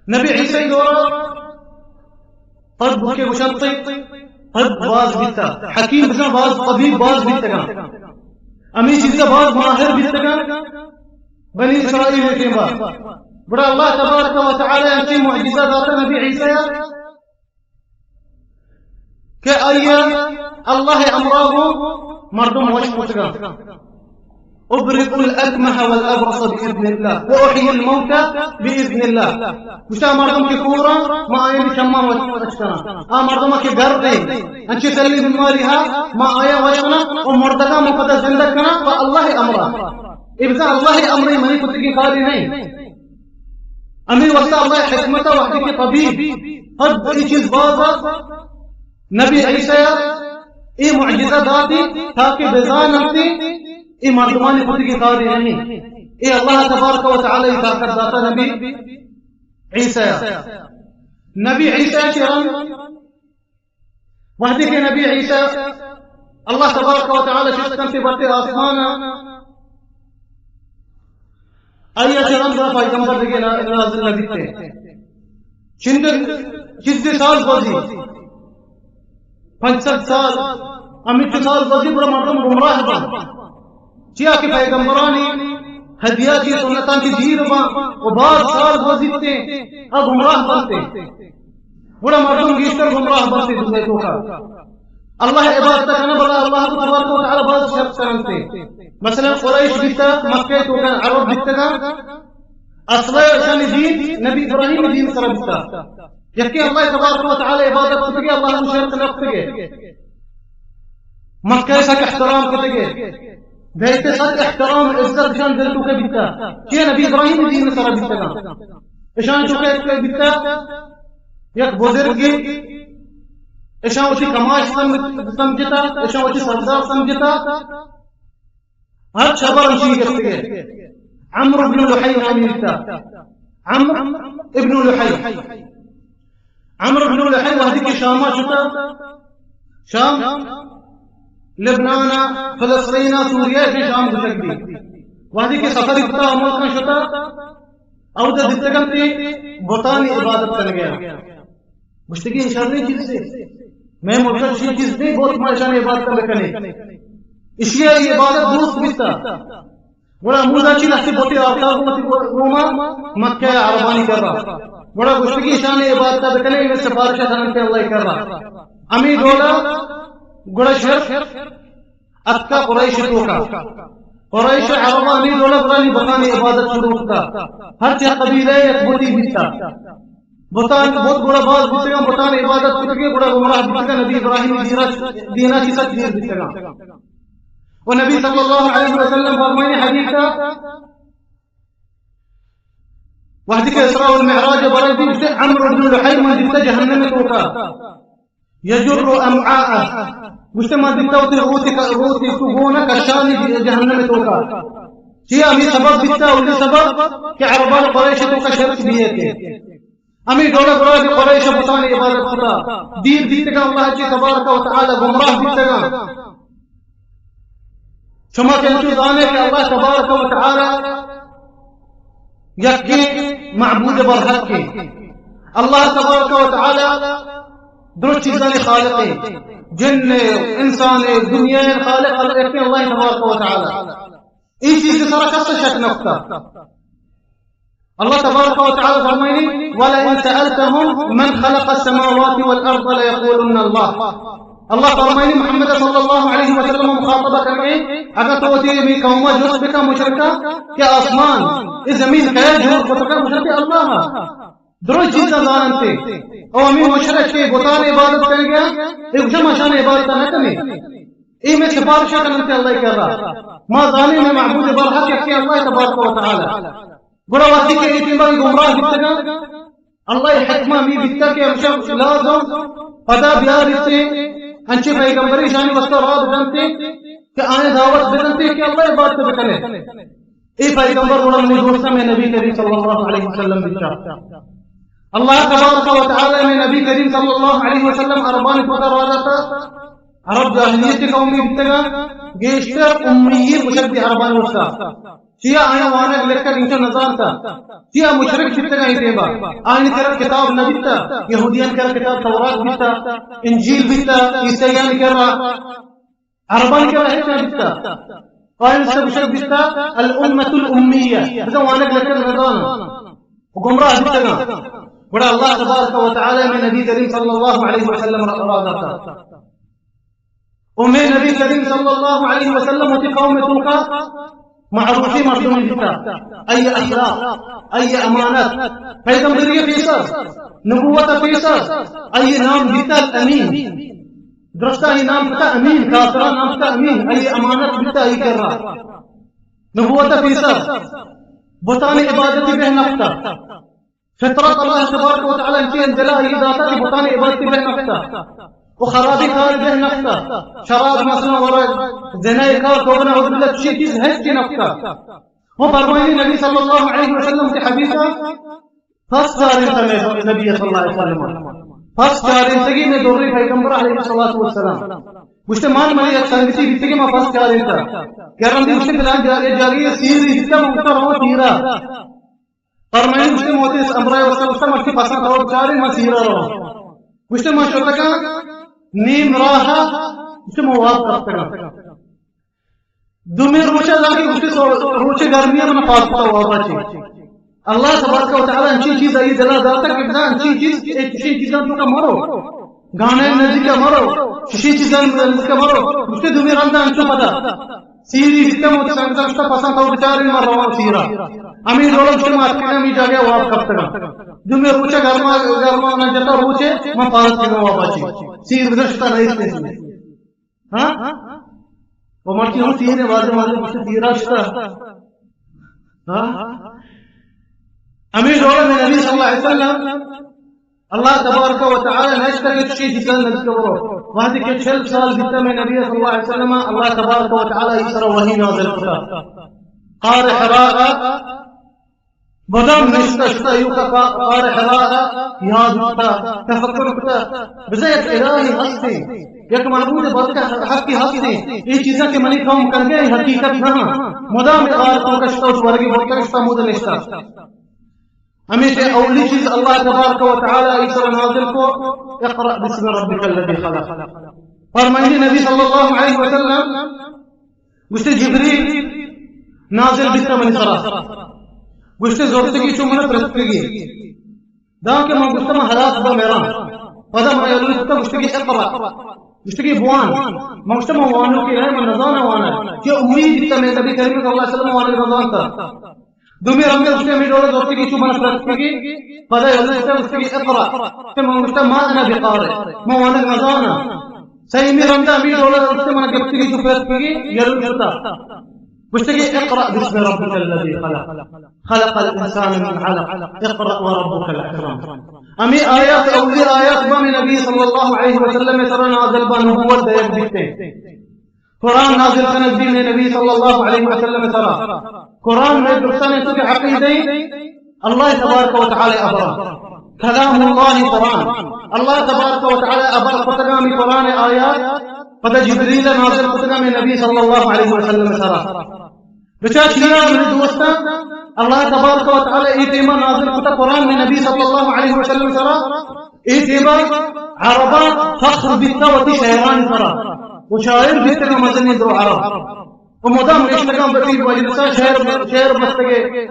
نبی عیسی دورا طب کہ گوشنت، طب باز بیتا، حکیم بزاں باز، طبیب باز بیتگاں، ہمے چیزا باز ماہر بیتگاں بنی اسرائیل ءِ ٹیما۔ گڑا اللہ تبارک و تعالی انچیں معجزہ داتا نبی عیسی ءَ کہ آئی ءَ اللہ ءِ امرا گوں مردم وش کتگاں۔ ابرئ الاکمہ والابرص باذن اللہ واحیی الموتی باذن اللہ۔ گوشتا مردم کہ کوراں، ما آیانی چماں وش، وش کناں۔ آ مردم کہ گردیں، انچیں سلی بیماری ہا، ما آیاں وش کناں و مردگاں ما پدا زندگ کناں پہ اللہ ءِ امرا۔ اے بزاں اللہ ءِ امرا، منی کتگیں کارے نہ انت۔ ہمے واسطہ اللہ ءِ حکمت ءَ وقتی کہ طبیب، طب، اے چیز باز ءَ نبی عیسی ءَ اے معجزہ داتی تاکہ بزاننت اے مردمانی کتگیں کارے نہ انت۔ اے اللہ تبارک و تعالی ءَ طاقت داتا نبی عیسی ءَ۔ نبی عیسی ءَ چہ رند وہدے کہ نبی عیسی اللہ تبارک و تعالی شت کنت برت آسمان ءَ، آئی ءَ چہ رند پیغمبر دگہ نا-، نازل نہ بیت۔ چند، چندے سال گوزی، پنچ سد سال، ہمیچو سال گوزی، گڑا مردم گمراہ بنت۔ چیا کہ پیغمبرانی ہدیہ چی سنتاں چی دیر باں و باز سال گوزیت آ گمراہ بنت۔ گڑا مردم گیشتر گمراہ بنت دنیا توکا۔ اللہ عبادت کناں، بلے اللہ تبارک و تعالی باز شرط کننت۔ مثلاً قریش بیتا، مکہ توکا عرب بیتگاں، اصل اشانی دین نبی ابراہیم دین سر بیتا۔ یکی اللہ تبارک و تعالی عبادت کتگی، اللہ شرط نہ کتگی۔ مکہ سک احترام کتگی۔ بیت سک احترام عزت اشان دل توکا بیتا۔ کہ نبی ابراہیم دین سر بیتگاں۔ اشان توکا بیتا یک بزرگے، اشان وتی کماش سم-، سمجھتا، اشان وتی سردار سمجھتا۔ ہر خبر ہمشی گپتگے۔ عمرو بن لحی نامی بیتا۔ عمرو ابن لحی۔ عمرو بن لحی وہدے کہ شاما شتا، شام، لبنان، فلسطین، سوریہ، کہ شام گوشگ بی۔ وہدے کہ سفر کتا، ملکاں شتا، اودا دیتگنت بتانی عبادت کنگے۔ گوشتگی اے شریں چیزے، مئے ملک ءَ چی چیز نہیں، بہت ما اشانی عبادت بکنیں۔ اشی ءَ اے عبادت دوست بیتا۔ گڑا موسیٰ چی لہتے بوتے آفتاب وتی گوما مکہ عربانی کرا۔ گڑا گوشتگی اشانی عبادت بکنیں، اے سفارش کننت اللہ کرا۔ ہمے ڈولا گڑا شر اتکا قریش توکا۔ قریش عربانی ڈولا گڑا نی بتانی عبادت شروع کتا۔ ہر چہ قبیلہ یک بتی بیتا۔ بتان، بت گڑا باز بیتگاں، بتان عبادت کتگی، گڑا گمراہ بیتگاں، نبی ابراہیم دیرا، دینا چی سک دیر بیتگاں۔ و نبی صلی اللہ علیہ وسلم فرمائنی حدیثا، وہدے کہ اسراء والمعراج برگ بی، گوشتے عمرو بن لحی من دیتا جہنم توکا۔ یجر امعاءه۔ گوشتے من دیتا وتی روتی کا، روتی تو گونا کشانی جہنم توکا۔ چیا ہمے سبب بیتا، اولی سبب کہ عربان قریش توکا شرک بیتے۔ ہمے ڈولا گڑا کہ قریش بتانی عبادت کتا۔ دیر بیتگا اللہ چی تبارک و تعالی گمراہ بیتگا۔ شما کہ انچو زانے کہ اللہ تبارک و تعالی یکیں معبود برحق ایں۔ اللہ تبارک و تعالی درست چیزانی خالق ایں۔ جن، انسان، دنیا خالق اللہ، یکیں اللہ تبارک و تعالی۔ اے چیز سرا کس شک نہ کتا۔ اللہ تبارک و تعالی فرمائنی، ولئن سألتهم من خلق السماوات والأرض ليقولن الله۔ اللہ فرمائنی، محمد صلی اللہ علیہ وسلم مخاطبہ کرنے، اگر تو وتی ہمے قوما جست بکا مشرکا کہ آسمان، اے زمین کئے جوڑ کتگا؟ مشرک اللہ۔ درست چیزا زاننتے۔ او ہمے مشرک کہ بتان عبادت کرگا، اے گوشا ما اشان عبادت نہ کنیں۔ اے مئے سفارشا کننتے اللہ کرا۔ ما زانیں مئے معبود برحق یکیں اللہ تبارک و تعالی۔ گڑا وقتی کہ اے ٹیما گمراہ بیتگاں، اللہ حکمہ ہمے بیتا کہ ہمشا لازم پدا بیاریتے، انچیں پیغمبرے اشانی واسطہ راہ بدنتے کہ آیاں دعوت بدنتے کہ اللہ عبادت بکنے۔ اے پیغمبر گڑا منی دوستاں مئے نبی کریم صلی اللہ علیہ وسلم بیتا۔ اللہ تبارک و تعالی مئے نبی کریم صلی اللہ علیہ وسلم عربانی توکا راہ داتا، عرب جاہلیت قومی بیتگا، گیشتر امیین گوشگ بی عربانی واسطہ۔ چیا آیاں وانگ لکھگ انچو نزانتا؟ چیا مشرک بیتگاں اے ٹیما؟ آیانی کرا کتاب نہ بیتا، یہودیانی کرا کتاب تورات بیتا، انجیل بیتا، عیسائیانی کرا، عربانی کرا ہچ نہ بیتا۔ آیانی سر گوشگ بیتا الامة الامیہ، بزاں وانگ لکھگ نزاناں، گمراہ بیتگاں۔ گڑا اللہ تبارک و تعالی مئے نبی کریم صلی اللہ علیہ وسلم را راہ داتا۔ و مئے نبی کریم صلی اللہ علیہ وسلم وتی قوم توکا معروفیں مردمے بیتا، آئی اخلاق، آئی امانت، پیغمبری پیسر، نبوت پیسر، آئی نام بیتا الامین۔ درستا آئی نام کتا امین، کافرا نام کتا امین، آئی امانت بیتا آئی کرا۔ نبوت پیسر، بتانی عبادتی بہ نکتا۔ فطرت اللہ تبارک و تعالی انچیں دلا آئی داتا کہ بتانی عبادتی بہ نکتا۔ و خرابی کار بہ نکتا۔ شراب مثلاً ورگ، زنا کار، توبہ نعوذ باللہ، چی چیز ہستی نکتا۔ و فرمائنی نبی صلی اللہ علیہ وسلم کے حدیثا، پس چارینتا مئے نبی صلی اللہ علیہ وسلم۔ پس چارینتگی مئے دوری پیغمبر علیہ الصلوۃ والسلام۔ گوشتے من منی یک سنگتی بیتگی ما پس چارینتا۔ کہ رندی گوشتے فلان جاگے، جاگے سیری بیتا، من گوشتا رواں سیرا۔ فرمائنی گوشتے موتی امرائے وسلم گوشتا مرچی پساں تو چارین ما سیرا رواں۔ گوشتے ما شتگاں نیم راہا، گوشتے ما واب کپتگاں۔ دومی روچ ء داں کہ گوشتے سو-، روچ گرمی ء من پاد کتا وابا چی۔ اللہ تبارک و تعالی انچیں چیز آئی دلا داتا کہ بزاں انچیں چیز، اے چشیں چیزاں توکا مرو، گانے نزدیک مرو، چشیں چیزاں نزدیک مرو۔ گوشتے دومی رندا انچو پدا سیری بیتا، موتی سنگتا گوشتا پساں تو بچارین من رواں سیرا۔ ہمیں ڈولا گوشتے ما اتکگاں ہمیں جاگہ واب کپتگاں۔ دومی روچ گرما، گرما نہ جتا روچے من پاد کتا وابا چی۔ سیر بزاں شتا نہیں۔ ہاں؟ و مرچی ہم تیرے واضح واضح گوشتے تیرا شتا۔ ہاں؟ ہمیں ڈولا مئے نبی صلی اللہ علیہ وسلم، اللہ تبارک و تعالی نشتا کہ چشیں چیزاں نزدیک برو۔ وہدے کہ چل سال بیتا مئے نبی صلی اللہ علیہ وسلم، اللہ تبارک و تعالی ایشی سرا وحی نازل کتا۔ غار حراء مدام نشتہ شتہ ایوکا پا-، پار حرارا یاد کتا، تفکر کتا، بزاں یک الہی ہستے، یک معبود بلکہ حقی ہستے، اے چیزاں کہ منی قوم کنگے حقیقت نہ، مدام غار توکا شتہ، ورگی بلکہ شتہ، مودا نشتہ۔ ہمیشہ اولی چیز اللہ تبارک و تعالی ایشی سرا نازل کو، اقرأ باسم ربک الذی خلق۔ فرمائنی نبی صلی اللہ علیہ وسلم، گوشتے جبریل نازل بیتا منی سرا۔ گوشتے زرتگی چو من ترسکگی۔ داں کہ من گوشتا من ہلاس با میران۔ پدا من یلو کتا گوشتگی اقرأ۔ گوشتگی بوان۔ من گوشتا من وانوکے نہ، من نزانا وانا۔ کہ امید بیتا مئے نبی کریم صلی اللہ علیہ وسلم وانا نزانتا۔ دومی رندا گوشتے ہمے ڈولا زرتگی چو من ترسکگی۔ پدا یلو کتا گوشتگی اقرأ۔ کہ من گوشتا ما انا بقارئ۔ من وانگ نزانا۔ سیمی رندا ہمے ڈولا گوشتے من گپتگی چو ترسکگی، یلو شتا۔ گوشتگی اقرأ باسم ربک الذی خلق، خلق الانسان من علق، اقرأ وربک الاکرم۔ ہمے آیات، اولی آیات با مئے نبی صلی اللہ علیہ وسلم سرا نازل با، نبوت دیگ بیتے۔ قرآن نازل کنگ بی مئے نبی صلی اللہ علیہ وسلم سرا۔ قرآن مئے درستانی تو کہ عقیدہ اللہ تبارک و تعالی ابرا۔ کلام اللہ قرآن۔ اللہ تبارک و تعالی ابر کتگا ہمے قرآن آیات، پدا جبریل نازل کتگا مئے نبی صلی اللہ علیہ وسلم سرا۔ بچار چیا منی دوستاں، اللہ تبارک و تعالی اے ٹیما نازل کتا قرآن مئے نبی صلی اللہ علیہ وسلم سرا۔ اے ٹیما عربا فخر بیتا وتی شعرانی سرا۔ و شاعر بیتگا مزنیں درو عرب۔ و مدام نشتگاں وتی مجلسا شعر، شعر بستگے۔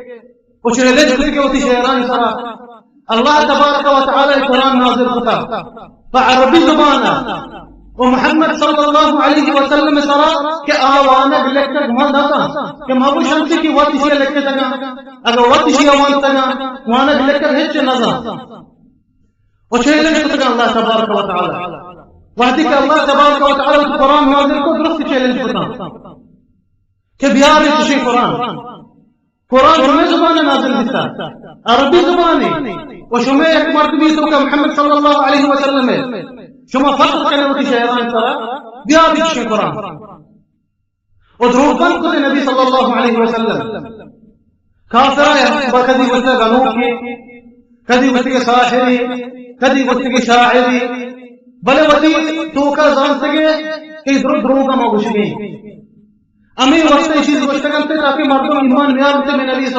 و چیلنج کتگے وتی شعرانی سرا۔ اللہ تبارک و تعالی قرآن نازل کتا پہ عربی زبانا۔ و محمد صلی اللہ علیہ وسلم سرا کہ آ وانگ لکھگ من داتا کہ ما گوشنتی کہ وت اشیا لکھتگا، اگر وت اشیا وانتگا، وانگ لکھگ ہچ نزان۔ و چیلنج کتگا اللہ تبارک و تعالی۔ وہدی کہ اللہ تبارک و تعالی قرآن نازل کو، درست چیلنج کتا کہ بیار چشیں قرآن۔ قرآن شمئے زبان نازل بیتا، عربی زبان، و شمئے یک مردمی تو کہ محمد صلی اللہ علیہ وسلم ہے، شما فخر کنے وتی شعران سرا، بیا بچشیں قرآن۔ و دروگ بند کتے نبی صلی اللہ علیہ وسلم۔ کافرہ با کدی گوشتا گنوکی، کدی گوشتا کہ ساحری، کدی گوشتا کہ شاعری، بلے وتی توکا زانتگے کہ درو دروگ ما گوشگی۔ ہمے وقت ءَ چیز گوشتگ انت تاکہ مردم ایمان بیار انت، میں نبی صلی